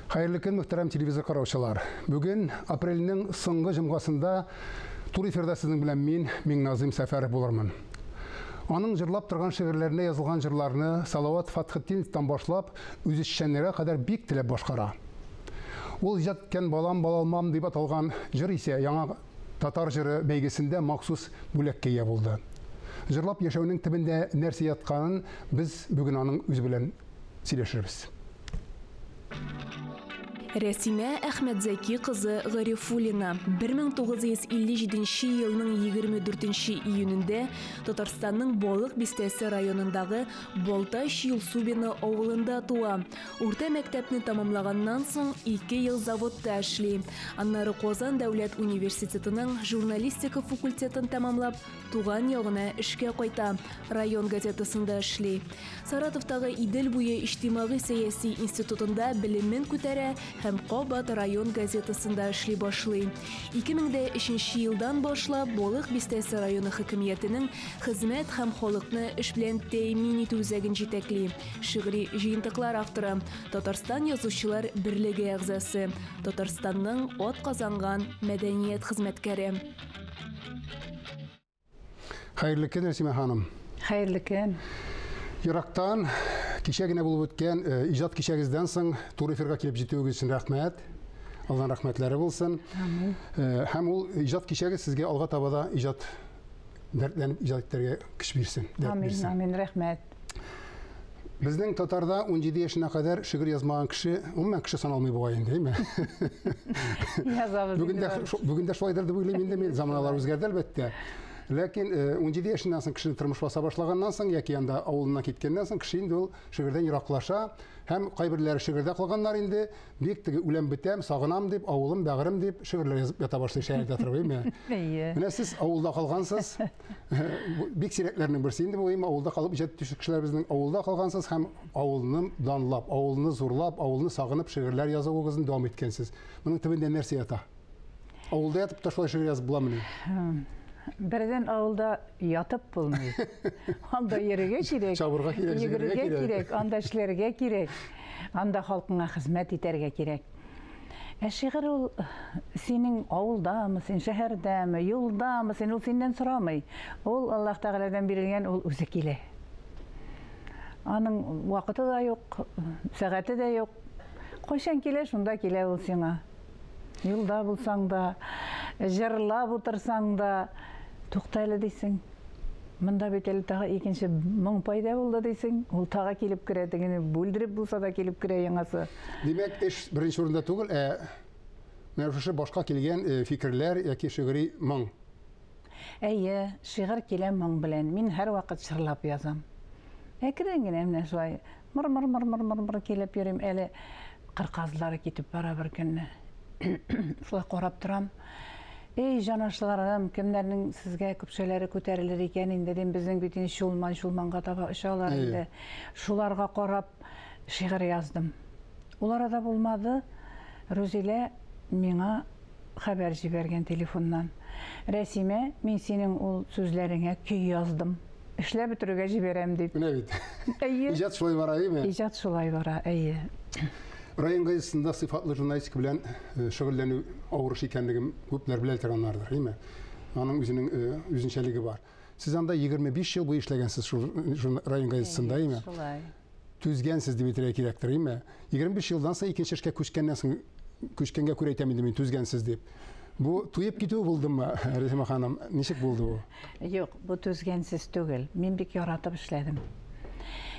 Хәерле көн, мөхтәрәм телевизор караучылар. Бүген апрельнең соңгы җомгасында туры эфирда сезнең белән мин, Миңназыйм Сәфәров булырмын. Аның җырлап торган шигырьләренә язылган җырларны Салават Фатхетдиновтан башлап, үзешчәннәргә кадәр бик теләп башкара. Ул иҗат иткән Балам балалмам дип аталган җыр исә яңа татар җыры бәйгесендә махсус бүләккә ия булды. Җырлап яшәүнең төбендә нәрсә ятканын без бүген аның үзе белән сөйләшербез. Рәсимә Әхмәтзәки кызы Гарифуллина 1957 елның 24 июнендә Татарстанның Балык Бистәсе районындагы Балтач Юлсубино авылында туа. Урта мәктәпне тәмамлаганнан соң 2 ел заводта эшли. Аннары Казан дәүләт университетының журналистика факультетын тәмамлап, туган ягына эшкә кайта, район газетасында эшли. Саратовтагы Идел буе иҗтимагый-сәяси институтында белемен күтәрә һәм кабат район газетасында эшли башлый. 2003 елдан башлап Балык Бистәсе районы хакимиятенең хезмәт һәм халыкны эш белән тәэмин итү үзәген җитәкли. Шигъри җыентыклар авторы, Татарстан Язучылар берлеге әгъзасы, Татарстанның атказанган мәдәният хезмәткәре. Хәерле көн, Рәсимә ханым. Хәерле көн. Ерактан кичә генә булып үткән иҗат кичәгездән соң туры эфирга килеп җитүегез өчен рәхмәт. Аллаһның рәхмәтләре булсын. Амин. Һәм ул иҗат кичәгез сезгә алга таба да иҗат дәртләнеп иҗат итәргә көч бирсен, дәрт Амин, бирсен. амин, рәхмәт. Безнең татарда 17 яшенә кадәр шигырь язмаган кеше, гомумән кеше саналмый бугай инде, әйме? Язабыз Бүген дә инде. Бүген дә шулайдыр дип уйлыйм инде мин. Заманалар үзгәрде әлбәттә. Ләкин 17 яшеннән соң кешенең тормыш баса башлаганнан соң яки анда авылыннан киткәннән соң кеше инде ул шигырьдән ераклаша һәм кайберләре шигырьдә калганнар инде бик теге үләм бетәм, сагынам дип, авылым, бәгырем дип шигырьләр язып ята башлый шәһәрдә торып, әйме? Әйе. Менә сез авылда калгансыз. Бик сирәкләрнең берсе инде бу, әйме, авылда калып иҗат итүче кешеләр безнең авылда калгансыз һәм авылны данлап, авылны зурлап, авылны сагынып шигырьләр язуыгызны дәвам иткәнсез. Моның төбендә нәрсә ята? Авылда ятып та шулай шигырь язып буламыни? Бердән авылда ятып булмый. Анда йөрергә кирәк. Чабырга кирәк, йөгерергә җигергә кирәк. кирәк, анда эшләргә кирәк, анда халкыңа хезмәт итәргә кирәк. Ә шигырь ул синең авылдамы, син шәһәрдәме, юлдамы, син ул синнән сорамый. Ул Аллаһ Тәгаләдән бирелгән, ул үзе килә. Аның вакыты да юк, сәгате дә юк. Кайчан килә, шунда килә ул сиңа. Юлда булсаң да, җырлап утырсаң да, тукта әле дисең. Монда бит әле тагы икенче моң пайда булды дисең. Ул тагы килеп керә, тегене бүлдереп булса да килеп керә яңасы. Димәк, эш беренче урында түгел, ә менә шушы башка килгән фикерләр яки шигъри моң. Әйе, шигырь килә моң белән. Мин һәрвакыт җырлап язам. Әкрен генә менә шулай мыр-мыр-мыр-мыр-мыр килеп йөрим. Әле кырказлары китеп бара бер көнне. Шулай карап торам. Эй, җанашларым, кемнәрнең сезгә көпшәләре күтәрелер икән инде, дим, безнең бит инде Чулман, Чулманга таба очалар инде. Шуларга карап шигырь яздым. Ул арада булмады, Рузилә миңа хәбәр җибәргән телефоннан. Рәсимә, мин синең ул сүзләреңә көй яздым. Эшләп бетерүгә җибәрәм дип. Менә бит. Әйе. Иҗат шулай бара, әйеме? Иҗат шулай бара, әйе. Район газетасында сыйфатлы журналистика белән шөгыльләнү авыр эш икәнлеген күпләр белә торганнардыр, әйеме? Аның үзенең үзенчәлеге бар. Сез анда 25 ел буе эшләгәнсез шул район газетасында, әйеме? Шулай. Түзгәнсез дип әйтергә кирәктер, әйеме? 25 елдан соң икенче эшкә күчкәннән соң, күчкәнгә күрә әйтәм инде мин түзгәнсез дип. Бу туеп китү булдымы, Рәсимә ханым? Ничек булды бу? Юк, бу түзгәнсез түгел. Мин бик яратып эшләдем.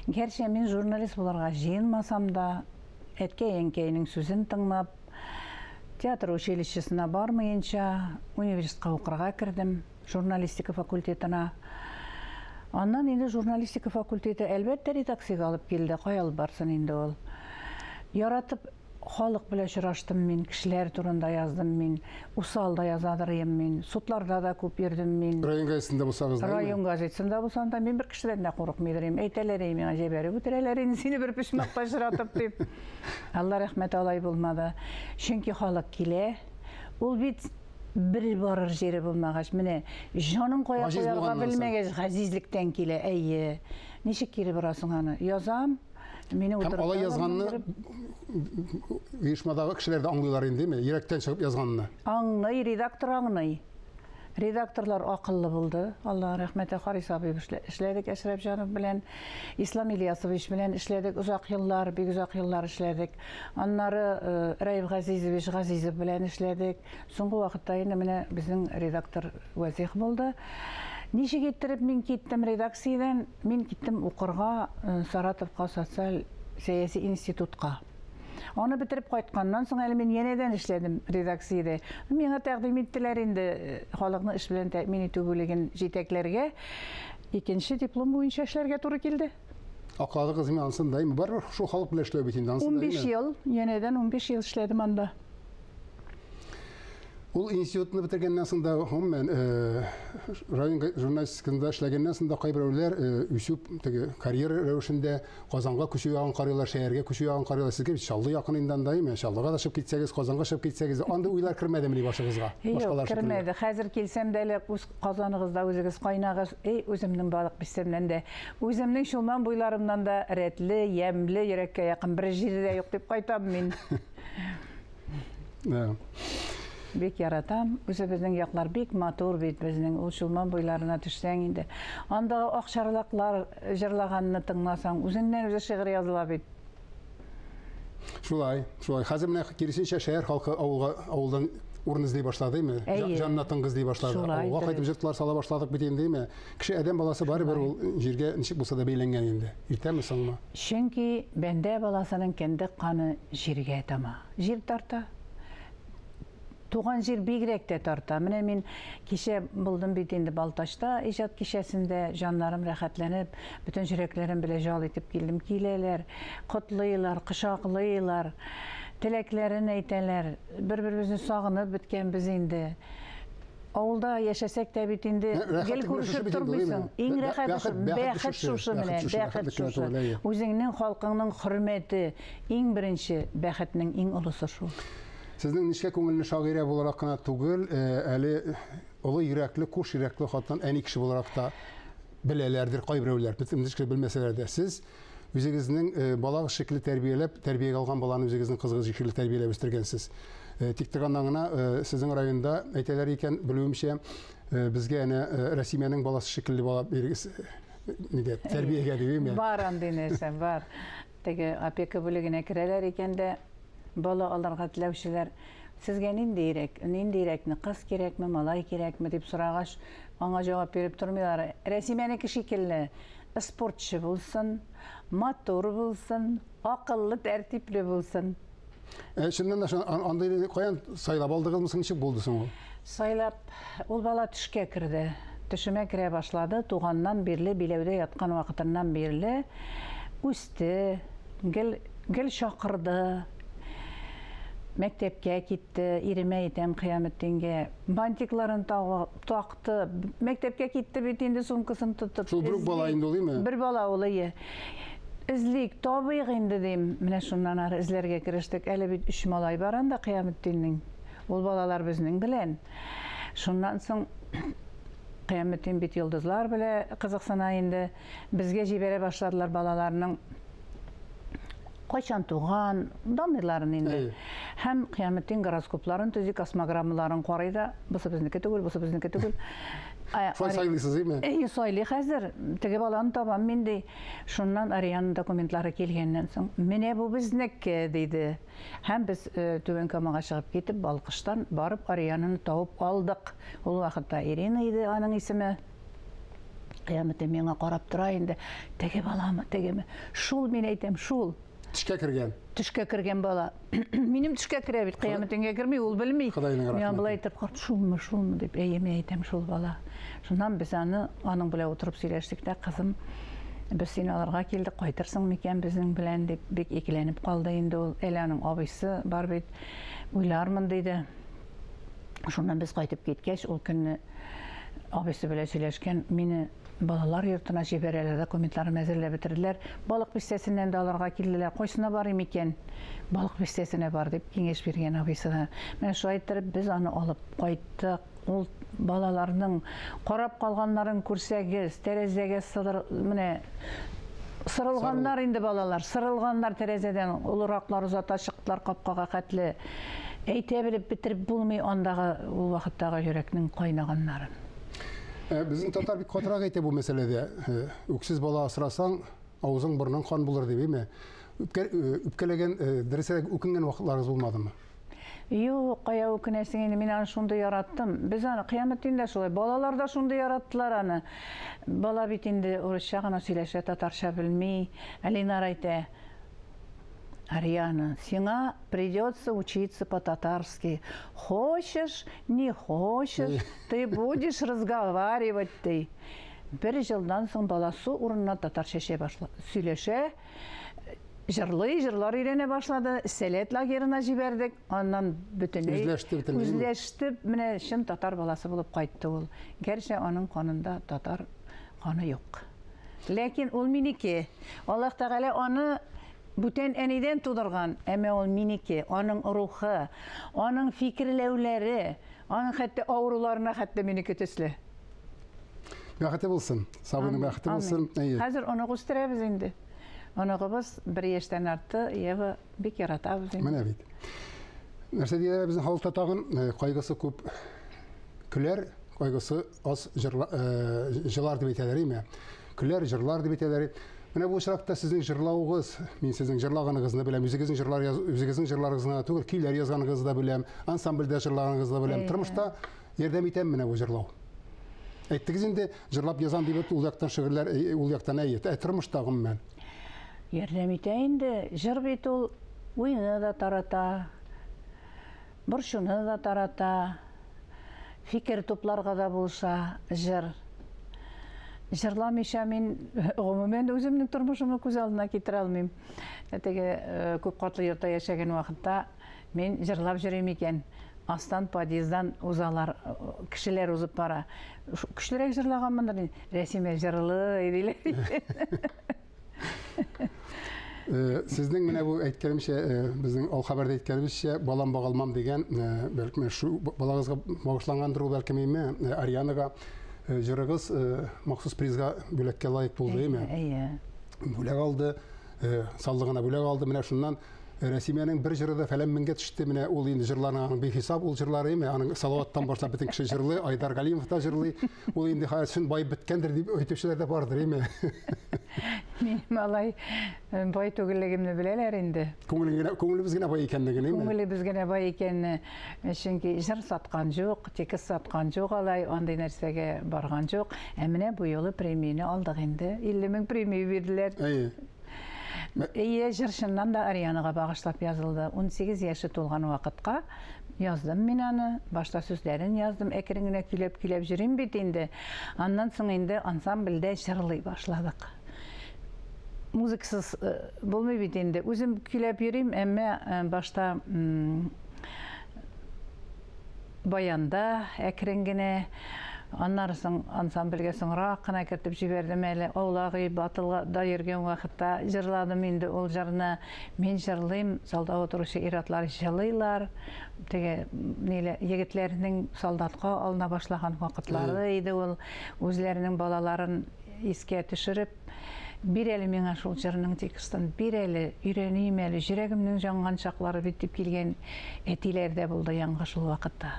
Гәрчә мин журналист булырга җыенмасам да, әткәй-әнкәйнең сүзен тыңлап, театр училищесына бармыйынча, университетка укырга кердем, журналистика факультетына. Аннан инде журналистика факультеты әлбәттә редакциягә алып килде, кая алып барсын инде ул. Яратып халык белән очраштым мин, кешеләр турында яздым мин, усал да язадыр идем мин, судларда да күп йөрдем мин. Район газетасында булсагыз да? Район газетасында булсам да, мин бер кешедән дә курыкмыйдыр идем. Әйтәләр иде миңа, җибәреп үтерәләр инде сине бер почмакта очратып дип. Алла рәхмәте, алай булмады. Чөнки халык килә, ул бит бер барыр җире булмагач, менә җанын кая куярга белмәгәч, газизлектән килә, әйе. Ничек кире борасың аны? Язам. Мине Һәм алай утырталар язганны мендереп. Оешмадагы кешеләр дә аңлыйлар инде, әйме? Йөрәктән чыгып язганны. Аңлый, редактор аңлый. Редакторлар акыллы булды. Алла рәхмәте, Харис абый эшләдек Әшрәфҗанов белән, Ислам Ильясович белән эшләдек озак еллар, бик озак еллар эшләдек. Аннары Раиф Газизович Газизов белән эшләдек. Соңгы вакытта инде менә безнең редактор Вазих булды. Ничек иттереп мин киттем редакциядән? Мин киттем укырга Саратовка социаль сәяси институтка. Аны бетереп кайтканнан соң әле мин янәдән эшләдем редакциядә. Миңа тәкъдим иттеләр инде халыкны эш белән тәэмин итү бүлеген җитәкләргә. Икенче диплом буенча эшләргә туры килде. Акладыгыз мин ансын да, барыбер шул халык белән эшләү бит инде ансын да. 15 ел, янәдән 15 ел эшләдем анда. Ул институтны бетергәннән соң да, гомумән, район журналистикасында эшләгәннән соң да кайберәүләр үсеп, теге карьера рәвешендә Казанга күчү ягын карыйлар, шәһәргә күчү ягын карыйлар. Сезгә бит Чаллы якын инде анда, әйме? Чаллыга да чыгып китсәгез, Казанга чыгып китсәгез, андый уйлар кермәдемени башыгызга? Юк, кермәде. Хәзер килсәм дә әле үз Казаныгызда үзегез кайнагыз. Эй, үземнең Балык Бистәмнән дә, үземнең Чулман буйларымнан да рәтле, ямьле, йөрәккә якын бер җире дә юк дип кайтам мин. Бик яратам. Үзебезнең яклар бик матур бит безнең. Ул Чулман буйларына төшсәң инде. Андагы акчарлаклар җырлаганны тыңласаң, үзеннән үзе шигырь языла бит. Шулай, шулай. Хәзер менә киресенчә шәһәр халкы авылга, авылдан урын эзли башлады, әйме? Җанына тынгы эзли башлады. Авылга кайтып җыртлар сала башладык бит инде, әйме? Кеше адәм баласы барыбер ул җиргә ничек булса да бәйләнгән инде. Иртәме, соңмы? Чөнки бәндә баласының кендек каны җиргә тама. Җир тарта. Туган җир бигрәк тә тарта. Менә мин кичә булдым бит инде Балтачта иҗат кичәсендә, җаннарым рәхәтләнеп, бөтен йөрәкләрем белән җал итеп килдем. Киләләр, котлыйлар, кочаклыйлар, теләкләрен әйтәләр. Бер-беребезне сагынып беткәнбез инде. Авылда яшәсәк тә бит инде гел күрешеп тормыйсың. Иң рәхәте шул, бәхет шушы менә, бәхет шушы. Үзеңнең халкыңның хөрмәте, иң беренче бәхетнең иң олысы шул. Сезнең нечкә күңелле шагыйрә буларак кына түгел, әле олы йөрәкле, куш йөрәкле хатын, әни кеше буларак та беләләрдер кайберәүләр, бөтен кеше белмәсәләр дә. Сез үзегезнең балагыз шикелле тәрбияләп, тәрбиягә алган баланы үзегезнең кызыгыз шикелле тәрбияләп үстергәнсез. Тик торганнан гына сезнең районда әйтәләр икән, белүемчә, безгә әнә Рәсимәнең баласы шикелле бала бирегез, нигә, тәрбиягә дибеме? Бар андый нәрсә, бар. Теге опека бүлегенә керәләр икән дә, бала алырга теләүчеләр, сезгә ниндиерәк, ниндиерәкне, кыз кирәкме, малай кирәкме дип сорагач, аңа җавап биреп тормыйлар. Рәсимәнеке шикелле спортчы булсын, матур булсын, акыллы, тәртипле булсын. Чыннан да андый каян сайлап алдыгызмы соң, ничек булды соң ул? Сайлап, ул бала төшкә керде. Төшемә керә башлады, туганнан бирле, биләүдә яткан вакытыннан бирле үсте, гел гел чакырды. Мәктәпкә китте, иремә әйтәм Кыяметдингә. Бантикларын такты. Мәктәпкә китте бит инде сумкасын тотып. Шул бер үк бала инде ул, име? Бер бала ул, ие. Эзлик, табыйк инде дим. Менә шуннан ары эзләргә керештек. Әле бит өч малай бар анда Кыяметдиннең. Ул балалар безнең белән. Шуннан соң Кыяметдин бит йолдызлар белән кызыксына инде. Безгә җибәрә башладылар балаларның кайчан туган данныйларын инде. Һәм Кыяметдин гороскопларын төзи, космограммаларын карый да, бусы безнеке түгел, бусы безнеке түгел. Шулай сайлыйсыз, име? Әйе, сайлый хәзер. Теге баланы табам мин ди. Шуннан Арианың документлары килгәннән соң, менә бу безнеке, диде. Һәм без Түбән Камага чыгып китеп, Балкыштан барып Ариананы табып алдык. Ул вакытта Ирина иде аның исеме. Кыяметдин миңа карап тора инде. Теге баламы, тегеме? Шул, мин әйтәм, шул. Төшкә кергән. Төшкә кергән бала. Минем төшкә керә бит, Кыяметдингә керми, ул белми. Ходайның рәхмәте. Миңа болай итеп карап, шулмы, шулмы дип, әйе, мин әйтәм, шул бала. Шуннан без аны, аның белән утырып сөйләштек тә, кызым, без сине алырга килдек, кайтырсың микән безнең белән дип, бик икеләнеп калды инде ул. Әле аның абыйсы бар бит, уйлармын диде. Шуннан без кайтып киткәч, ул көнне абыйсы белән сөйләшкән, мине балалар йортына җибәрәләр, документларымны әзерләп бетерделәр. Балык бистәсеннән дә алырга килделәр. Кайсына барыйм икән? Балык бистәсенә бар дип киңәш биргән абыйсына. Менә шулай иттереп без аны алып кайттык. Ул балаларның карап калганнарын күрсәгез, тәрәзәгә сыдыр, менә Сырылганнар инде балалар, сырылганнар тәрәзәдән, олыраклар озата чыктылар капкага хәтле. Әйтә белеп бетереп булмый андагы ул вакыттагы йөрәкнең кайнаганнарын. Безнең татар бик катырак әйтә бу мәсьәләдә. Үксез бала асрасаң, авызың борның кан булыр дип, әйме? Үпкәләгән, дөресрәк үкенгән вакытларыгыз булмадымы? Юк, кая үкенәсең инде, мин аны шундый яраттым. Без аны Кыяметтин дә шулай, балалар да шундый яраттылар аны. Бала бит инде урысча гына сөйләшә, татарча белми. Ә Ленар әйтә: "Ариана, сиңа придется учиться по-татарски. Хочешь, не хочешь, ты будешь разговаривать", ди. Бер елдан соң бала су урынына татарча эчә башлады, сөйләшә, җырлый, җырлар өйрәнә башлады. Сәләт лагерына җибәрдек. Аннан бөтенләй Үзләште бөтенләй. Үзләште, менә чын татар баласы булып кайтты ул. Гәрчә аның канында татар каны юк. Ләкин ул минеке. Аллаһ Тәгалә аны бүтән әнидән тудырган, әмма ул минеке. Аның рухы, аның фикерләүләре, аның хәтта авыруларына хәтта минеке төсле. Бәхете булсын. Сабыйның бәхете булсын. Әйе. Хәзер онык үстерәбез инде. Оныгыбыз бер яшьтән артты, Ева, бик яратабыз инде. Менә бит. Нәрсә диләр безнең халыкта тагын? Кайгысы күп көләр, кайгысы аз җырлар дип әйтәләр, име? Көләр, җырлар дип әйтәләр. Менә бу очракта сезнең җырлавыгыз, мин сезнең җырлаганыгызны беләм, үзегезнең җырлар яз, үзегезнең җырларыгызны гына түгел, көйләр язганыгызны да беләм, ансамбльдә җырлаганыгызны да беләм. Тормышта ярдәм итәм менә бу җырлау. Әйттегез инде, җырлап язам дип, ул яктан шигырьләр, ул яктан әйе. Ә тормышта гомумән? Ярдәм итә инде. Җыр бит ул уйны да тарата, борчуны да тарата, фикер тупларга да булыша җыр. Җырламыйча мин гомумән үземнең тормышымны күз алдына китерә алмыйм. Теге күп катлы йортта яшәгән вакытта мин җырлап йөрим икән. Астан подъезддан узалар, кешеләр узып бара. Көчлерәк җырлаганмындыр. Рәсимә җырлый диләр. Сезнең менә бу әйткәнемчә, безнең алхәбәрдә әйткәнебезчә, балам багалмам дигән, бәлки менә шу балагызга багышлангандыр ул, бәлкем име, Арианага җырыгыз махсус призга, бүләккә лаек булды, име? Әйе. Бүләк алды, саллы гына бүләк алды. Менә шуннан Рәсимәнең бер җыры да фәлән меңгә төште. Менә ул инде җырларның аның бихисап ул җырлары, име? Аның Салаваттан башлап бөтен кеше җырлый, Айдар Галимов та җырлый. Ул инде хәзер чын бай беткәндер дип әйтүчеләр дә бардыр, име? Минем алай бай түгеллегемне беләләр инде. Күңелең генә, күңелебез генә бай икәнлеген, име? Күңелебез генә бай икәнне, чөнки җыр саткан юк, текст саткан юк алай, андый нәрсәгә барган юк. Ә менә бу юлы премияне алдык инде. 50 мең премия бирделәр. Әйе. Әйе, җыр чыннан да Арианага багышлап язылды. 18 яше тулган вакытка яздым мин аны. Башта сүзләрен яздым, әкрен генә көйләп-көйләп йөрим бит инде. Аннан соң инде ансамбльдә җырлый башладык. Музыкасыз булмый бит инде. Үзем көйләп йөрим, әмма башта баянда әкрен генә, аннары соң ансамбльгә соңрак кына кертеп җибәрдем әле. Аулак өй батылда йөргән вакытта җырладым инде ул җырны. Мин җырлыйм, залда утыручы ир-атлар җылыйлар. Теге ниле егетләрнең солдатка алына башлаган вакытлары иде ул. Үзләренең балаларын искә төшереп, бир әле миңа шул җырның текстын, бир әле, өйрәним әле, йөрәгемнең җанган чаклары бит дип килгән әтиләр дә булды янга шул вакытта.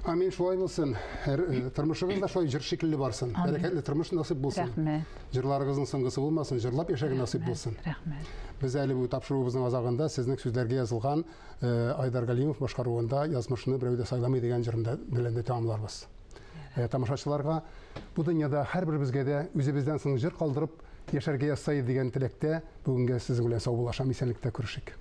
Амин, шулай булсын. Һәр тормышыгыз да шулай җыр шикелле барсын. Бәрәкәтле тормыш насыйп булсын. Рәхмәт. Җырларыгызның соңгысы булмасын, җырлап яшәгез насыйп булсын. Рәхмәт. Без әле бу тапшыруыбызның азагында сезнең сүзләргә язылган Айдар Галимов башкаруында Язмышны берәү дә сайламый дигән җырында белән дә тәмамларбыз. Тамашачыларга бу дөньяда һәрберебезгә дә үзебездән соң җыр калдырып яшәргә язса иде дигән теләктә бүгенгә сезнең белән саубуллашам, исәнлектә күрешик.